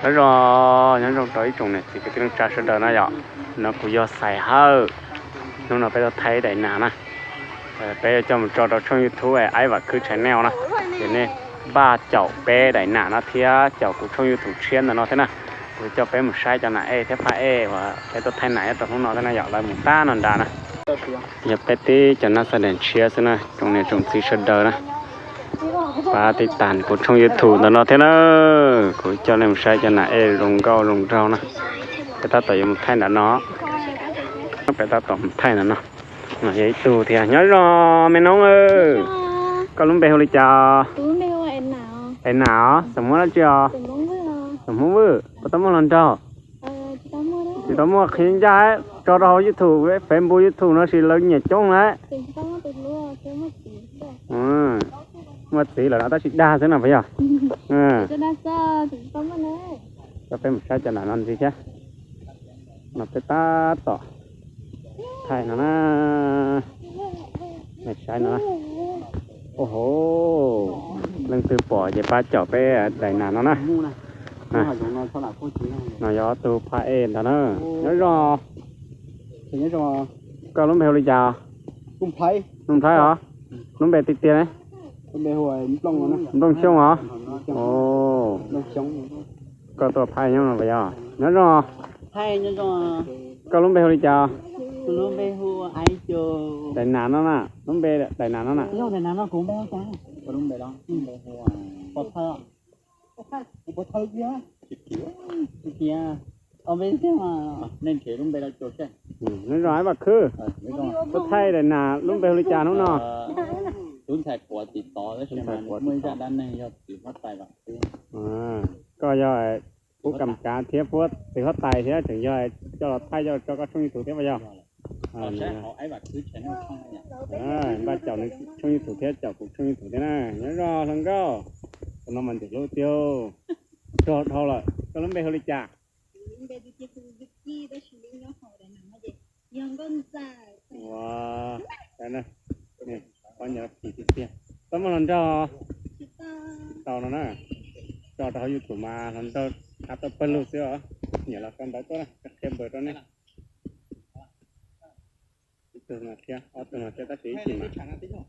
Nyob zoo, nyob zoo rau ib tsoom niam txiv kwv tij neej tsa sawv daws na yom. No kuv yog Xais Hawj. Hnub no peb tuaj thaij daim nas na. Peb yuav coj mus tso rau tshooj YouTube Aib Vam Khwb Channel na. Ces nej npaj caum peb daim nas no thiab caum kuv tshooj YouTube tshiab ntawm no thiab na. Kuv coj peb mus saib cov nas ej thiab phaj ej uas peb tuaj thaij nas nyob rau hnub no thiab na yom, lawv mus tab no nrad na. Yog peb tib cov nab xaj dees tshiab xwb na, tsoom niam tsoom txiv sawv daws na. Pab tij tas kuv tshooj YouTube ntawm no thiab na. Kuv coj nej mus saib cov nas ej zoo nkauj zoo nraug na. Peb tab tom yuav mus thaij ntawm no. Peb tab tom mus thaij ntawm no. No yog ib tug thiab. Nyob zoo me noob. Koj lub npe hu li cas? Es nas os, xam muab dab tsi os? Xam Hmoob Vwj, puas tau muaj hluas nraug? Tsis tau muaj, qhia ncaj, tso rau hauv YouTube, Facebook YouTube no sis lawv nyiam coob lawm. Muaj txiv lawm no tab sis dag xwb no puas yog? Coj peb mus saib cov nas no ntxiv thiab. No peb tab tom thaij no na. Nej saib no. Ua ho, leej twg pom ces pab caum peb daim nas no na. No yog ob tug phaj ej ntag na. Nyob zoo. Koj lub npe hu li cas? Nuj Nplhaib os. Lub npe tiag tiag ne? Nplooj Xyooj os. Koj tuaj phaj nyob no puas yog? Nyob zoo. Koj lub npe hu li cas? Daim nas no na, lub npe daim nas no na. Nyob zoo Aib Vam Khwb. Tuaj thaij daim nas, lub npe hu li cas hnub no? Koj yog Pub kam kav thiab Pub txiv huab tais thiab tseem yog coj los thaij coj los tso koj tshooj YouTube thiab puas yog? Npaj caum nws tshooj YouTube thiab caum kuv tshooj YouTube thiab na. Nyob zoo hluas nkauj. Tus no mas ntxim hlub tiag. Rog dhau lawm. Koj lub npe hu li cas? Ua, qhov nyiam phim tiag tiag. Tau muaj hluas nraug? Tau no na. Tso rau hauv YouTube mas hluas nraug av tau pawg lug xwb os. Nyiam los sau ntawv tuaj na, qhia npawb rau nej. Ib tug no thiab, ob tug no thiab tab sis ib chim mas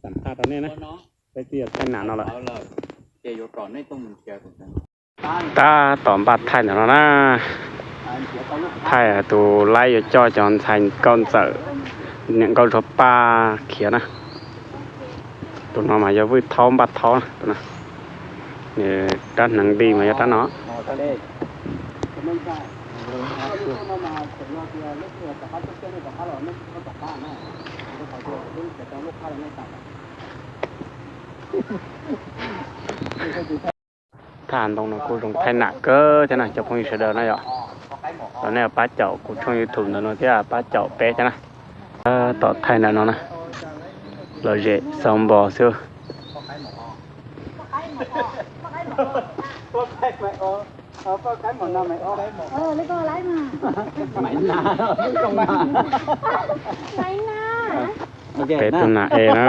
xam phaj rau nej na. Peb twb yuav thaij nas no lawm. Tab tom npaj thaij ntawm no na. Thaij tus laib yuav coj cov ntxhais nkauj ntxawm niam nkauj tsuag paj khiav na. Tus no mas yog Vwj Thaub Npaj Thaub na, tus no. Rab hneev di mas yog rab no. Thaj ntoo no kuj zoo thaij nam kawg thiab na cov phooj ywg sawv daws na yom. Los nej pab caum kuv tshooj YouTube ntawm no thiab pab caum peb thiab na. Tom thaij ntawm no na, lom zem xau npo xwb. Peb tug nas es na.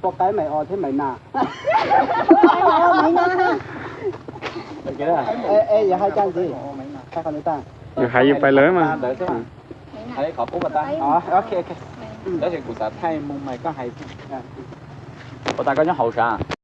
Poj qaib mais os thiab mais nas. Yus hais yus pais lawm mas. Tab sis kuv xav thaij mus mas koj hais. Ua tas koj nyob hauv sav?